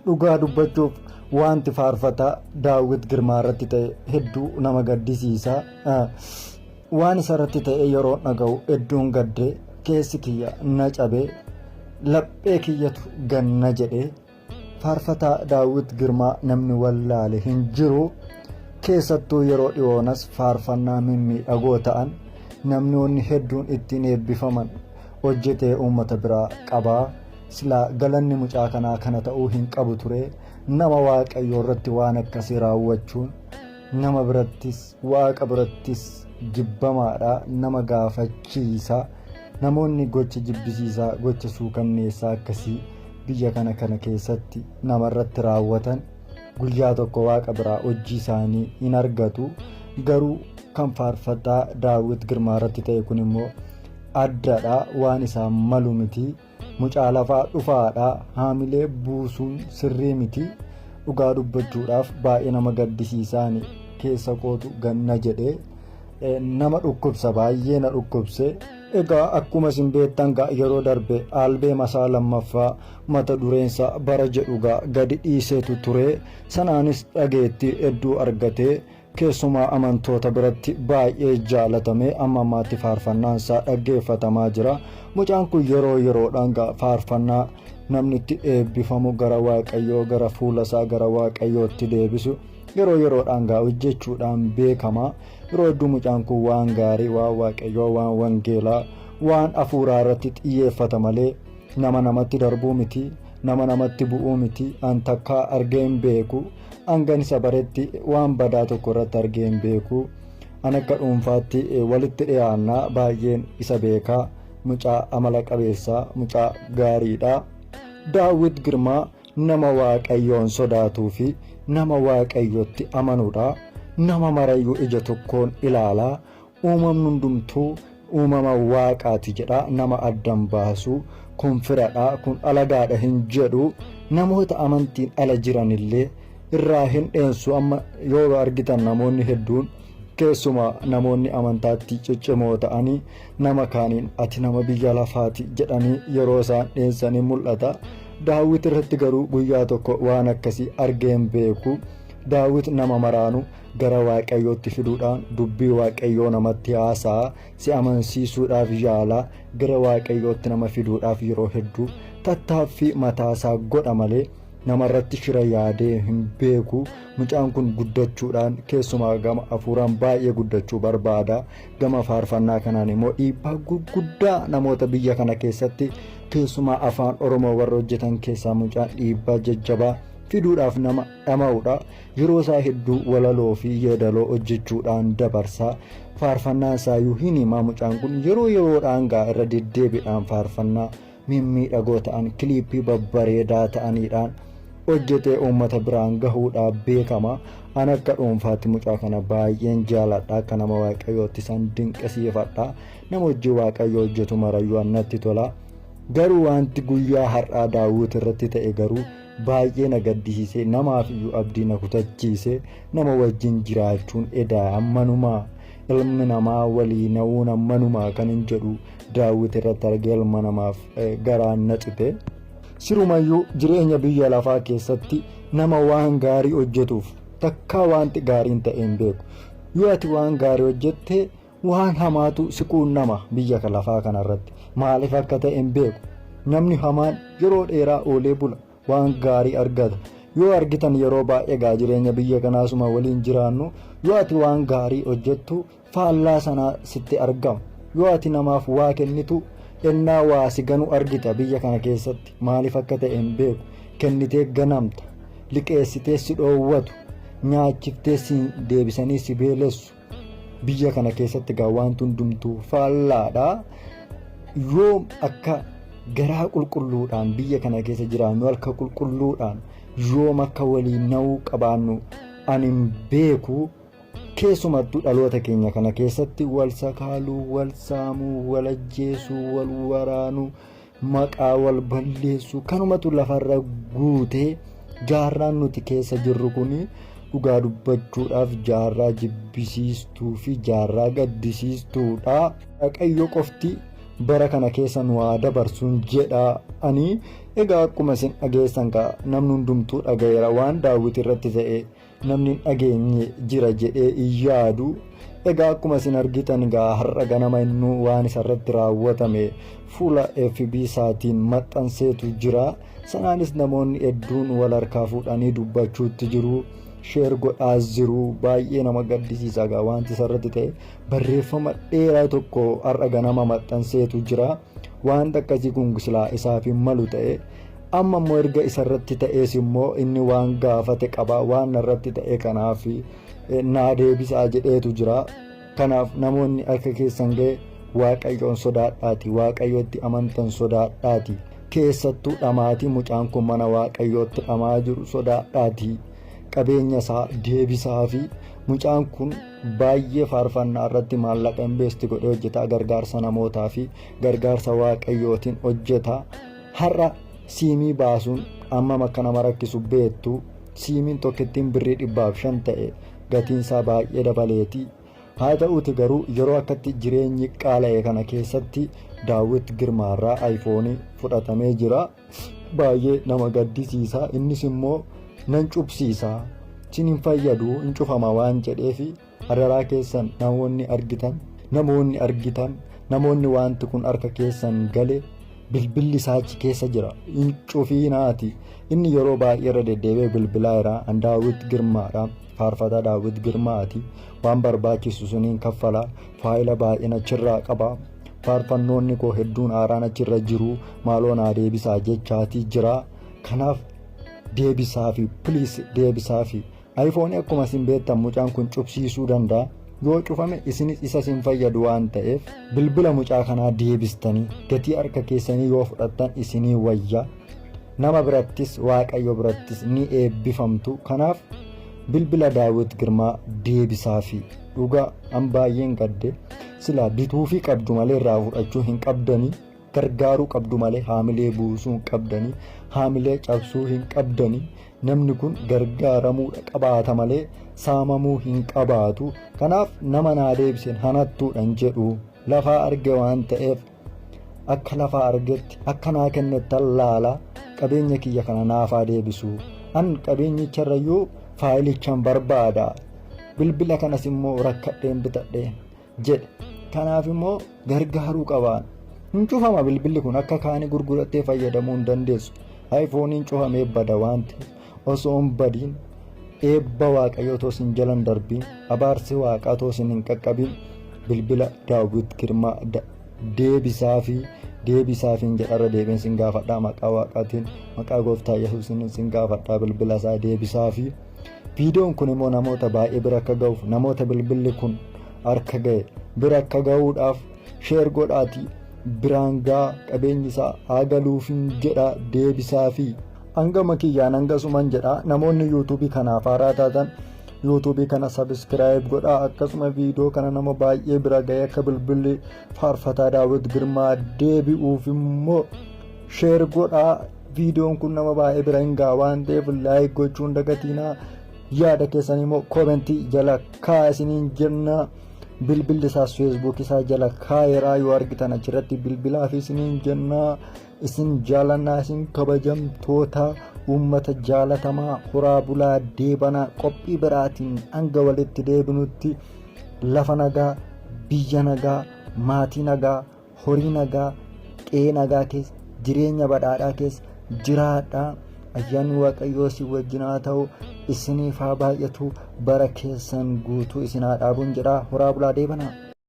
Dhugaa dubbachuuf wanti faarfataa Daawwit Girmaa irratti ta'e hedduu nama gaddisiisa. Waan isa irratti ta'e yeroo dhaga'u hedduun gaddee, keessi kiyya na cabee, laphee kiyyatu ganna jedhee. Faarfataa Daawwit Girmaa namni wallaale hin jiru. Keessattuu yeroo dhiyoonas faarfannaa mimmiidhagoo ta'an namnoonni hedduun ittiin eebbifaman hojjetee uummata biraa qabaa. Silaa galanni mucaa kanaa kana ta'uu hin qabu ture. Nama Waaqayyoo irratti waan akkasii raawwachuun nama birattis Waaqa birattis jibbamaadha, nama gaafachiisa. Namoonni gocha jibbisiisaa, gocha suukanneessaa akkasii biyya kana kana keessatti namarratti raawwatan guyyaa tokko Waaqa biraa hojii isaanii hin argatu. Garuu kan faarfataa Daawwit Girmaa irratti ta'e kun immoo addadha, waan isaan malu miti. Mucaa lafaa dhufaadha, haamilee buusuun sirrii miti. Dhugaa dubbachuudhaaf baay'ee nama gaddisiisaani, keessa kootu ganna jedhee nama dhukkubsa, baay'ee na dhukkubse. Egaa akkuma isin beektan gaa yeroo darbe aalbeema isaa lammaffaa mata dureensa bara jedhu gaa gadi dhiiseetu ture. Sanaanis dhageettii hedduu argatee, keessumaa amantoota biratti baay'ee jaalatamee amma ammaatti faarfannaan isaa dhaggeeffatamaa jira. Mucaan kun yeroo yeroodhaan gaa faarfannaa namni itti eebbifamu, gara Waaqayyoo, gara fuula isaa gara Waaqayyootti deebisu yeroo yeroodhaan gaa hojjechuudhaan beekama. Yeroo hedduu mucaan kun waan gaarii, waan Waaqayyoo, waan wangeelaa, waan hafuuraa irratti xiyyeeffata malee nama namatti darbuu miti, nama namatti bu'uu miti. An takkaa argee hin beeku. Hangan isa baretti waan badaa tokko irratti argee hin beeku. An akka dhuunfaatti walitti dhiyaannaa, baay'een isa beekaa. Mucaa amala qabeessaa, mucaa gaariidha. Daawwit Girmaa nama Waaqayyoon sodaatuu fi nama Waaqayyotti amanudha. Nama marayyuu ija tokkoon ilaala. Uumamni hundumtuu uumama Waaqaati jedha. Nama addan baasu, kun firadha, kun alagaadha hin jedhu. Namoota amantiin ala jiranillee irraa hin dheensu. Amma yoo argitan namoonni hedduun, keessumaa namoonni amantaatti ciccimoo ta'anii, nama kaaniin "Ati nama biyya lafaati" jedhanii yeroo isaan dheensanii mul'ata. Daawwit irratti garuu guyyaa tokko waan akkasii argee hin beeku. Daawwit nama maraanu gara Waaqayyootti fiduudhaan dubbii Waaqayyoo namatti haasa'a, si amansiisuudhaaf yaala, gara Waaqayyootti nama fiduudhaaf yeroo hedduu tattaaffii mataasaa godha malee namarratti shira yaadee hin beeku. Mucaan kun guddachuudhaan, keessumaa gama hafuuraan baay'ee guddachuu barbaada. Gama faarfannaa kanaan immoo dhiibbaa gurguddaa namoota biyya kana keessatti, keessumaa afaan Oromoo warra hojjetan keessaa mucaan dhiibbaa jajjabaa fiduudhaaf nama dhama'udha. Yeroo isaa hedduu walaloo fi yeedaloo hojjechuudhaan dabarsa. Faarfannaan isaayyuu hin himaa, mucaan kun yeroo yeroodhaan gaa irra deddeebiidhaan faarfannaa mimmiidhagoo ta'an kiliippii babbareedaa ta'aniidhaan hojjetee uummata biraan gahuudhaaf beekama. An akka dhuunfaatti mucaa kana baay'een jaaladha. Akka nama Waaqayyootti isaan dinqisiifadha. Nama hojii Waaqayyoo hojjetu marayyuu natti tola. Garuu wanti guyyaa har'aa Daawwit irratti ta'e garuu baay'ee na gaddisiise, namaaf iyyuu abdii na kutachiise. Nama wajjin jiraachuun edaa ammanumaa, ilmi namaa walii na'uun ammanumaa kan hin jedhu Daawwit irratti argee ilma namaaf garaan na cite. Sirumayyuu jireenya biyya lafaa keessatti nama waan gaarii hojjetuuf takkaa wanti gaariin ta'e hin beeku. Yoo ati waan gaarii hojjette waan hamaatu si quunnama biyya lafaa kanarratti. Maaliif akka ta'e hin beeku. Namni hamaan yeroo dheeraa oolee bula, waan gaarii argata. Yoo argitan yeroo baay'ee gaa jireenya biyya kanaasuma waliin jiraannu, yoo ati waan gaarii hojjettu faallaa sanaa sitti argama. Yoo ati namaaf waa kennitu ennaa waa si ganu argita biyya kana keessatti. Maaliif akka ta'e hin beeku. Kennitee ganamta, liqeessitee si dhoowwatu, nyaachiftee si deebisanii si beelessu. Biyya kana keessatti gaa wanti hundumtuu faallaadha. Yoom akka garaa qulqulluudhaan biyya kana keessa jiraannu, harka qulqulluudhaan yoom akka waliin na'uu qabaannu ani hin beeku. Keessumattuu dhaloota keenya kana keessatti wal sakaaluu, wal saamuu, wal ajjeesuu, wal waraanuu, maqaa wal balleessuu kanumatu lafarra guutee. Jaarraan nuti keessa jirru kun dhugaa dubbachuudhaaf jaarraa jibbisiistuu fi jaarraa gaddisiistuudha. Waaqayyo qofti Bara kana keessa nu haa dabarsuun jedha ani. Egaa akkuma isin dhageessan kaa namni hundumtuu dhaga'eera waan Daawit irratti ta'e namni hin dhageenye jira jedhee hin yaadu. Egaa akkuma isin argitan egaa har'a ganama innuu waan isarratti raawwatame fuula FB isaatiin maxxanseetu jira. Sanaanis namoonni hedduun wal harkaa fuudhanii dubbachuutti jiru. Sheer godhaas jiru. Baay'ee nama gaddisiisa egaa wanti isarratti ta'e. Barreeffama dheeraa tokko har'a ganama maxxanseetu jira. Wanta akkasii kun silaa isaaf hin malu ta'e. Amma immoo erga isarratti ta'ees immoo inni waan gaafate qaba. Waan narratti ta'e kanaaf naa deebisaa jedheetu jira. Kanaaf namoonni harka keessan ga'e Waaqayyoon sodaadhaati. Waaqayyotti amantan sodaadhaati. Keessattuu dhamaatii mucaan kun mana Waaqayyootti dhamaa jiru sodaadhaati. Qabeenya isaa deebisaa fi mucaan kun baay'ee faarfannaa irratti maallaqa invest godhee hojjeta. Gargaarsa namootaa fi gargaarsa Waaqayyootiin hojjeta. Har'a siimii baasuun hammam akka nama rakkisu beektu. Siimiin tokkittiin birrii 105 ta'e gatiinsaa baay'ee dabaleeti. Haa ta'uuti garuu yeroo akkatti jireenyi qaala'e kana keessatti Daawit Girmaarraa ayifoonii fudhatamee jira. Baay'ee nama gaddisiisa. Innis immoo nan cubsiisa. Sin hin fayyadu hin cufama waan jedheef adaraa keessan namoonni argitan namoonni argitan namoonni wanti kun harka keessan gale bilbilli isaa achi keessa jira hin cufiinaati. Inni yeroo baay'ee irra deddeebi'ee bilbilaa jira. An Daawit Girmaadha. Faarfataa Daawit Girmaati. Waan barbaachisu suniin kaffala. Faayila baay'een achirraa qaba. Faarfannoonni koo hedduun haaraan achirra jiru. Maaloo naa deebisaa jechaatii jira. Kanaaf deebisaafi please deebisaafi. Ayifoonii akkuma isin beektan mucaan kun cubsiisuu danda'a. Yoo cufame isinis isa isin fayyadu waan ta'eef bilbila mucaa kanaa deebistanii gatii harka keessanii yoo fudhattan isinii wayya. Nama birattis Waaqayyo birattis ni eebbifamtu. Kanaaf bilbila Daawit Girmaa deebisaafi. Dhugaa an baay'een gadde silaa bituufii qabdu malee irraa fudhachuu hin qabdanii. Gargaaruu qabdu malee haamilee buusuu hin qabdanii. Haamilee cabsuu hin qabdanii. Namni kun gargaaramuudha qabaata malee saamamuu hin qabaatu. Kanaaf nama naa deebiseen hanattuudhan jedhu lafaa arge waan ta'eef akka lafaa argetti akka naa kennettan laala qabeenya kiyya kana naafaa deebisu. An qabeenyicharrayyuu faayilichan barbaada. Bilbila kanas immoo rakkadheen bitadhe jedhe. Kanaaf immoo gargaaruu qabaan. Hin cufama bilbilli kun akka kaanii gurgurattee fayyadamuu hin dandeessu. Ayifooniin cufamee bada waan ta'eef osoo hin badiin eebba waaqayyoo otoo isin jala hin darbiin abaarsi waaqaa otoo isin hin qaqqabiin bilbila Daawit Girmaa deebisaafi deebisaafiin jedharra deebiin sin gaafadhaa maqaa waaqaatiin maqaa gooftaa Yesuusiin sin gaafadhaa bilbila isaa deebisaafi. Viidiyoon kun immoo namoota baay'ee bira akka ga'uuf namoota bilbilli kun harka ga'e bira akka ga'uudhaaf sheer godhaatii biraan gaa qabeenyi isaa haa galuufin jedha deebisaafi. Hangama kiyyaan hangasuman jedha namoonni yuutuubii kanaaf haaraa taatan yuutuubii kana sabiskiraayib godhaa akkasuma viidiyoo kana nama baay'ee bira ga'ee akka bilbilli faarfataa Daawit Girmaa deebi'uuf immoo sheer godhaa. Viidiyoon kun nama baay'ee bira hin ga'a waan ta'eef laayik gochuun dagatiinaa. Yaada keessan immoo koomentii jala kaa'aa isiniin jenna. Bilbilli isaas feesbuuk isaa jala kaa'eeraa yoo argitan achirratti bilbilaa fi isiniin jenna. Isin jaalannaa isin kabajamtoota uummata jaalatamaa horaa bulaa deebanaa qophii biraatiin hanga walitti deebinutti lafa nagaa biyya nagaa maatii nagaa horii nagaa qe'ee nagaa keessa jireenya badhaadhaa keessa jiraadhaa. Ayyaanni Waaqayyoo isin wajjin haa ta'u isiniif haa baay'atu bara keessan guutuu isin haa dhaabuun jedhaa horaa bulaa deebanaa.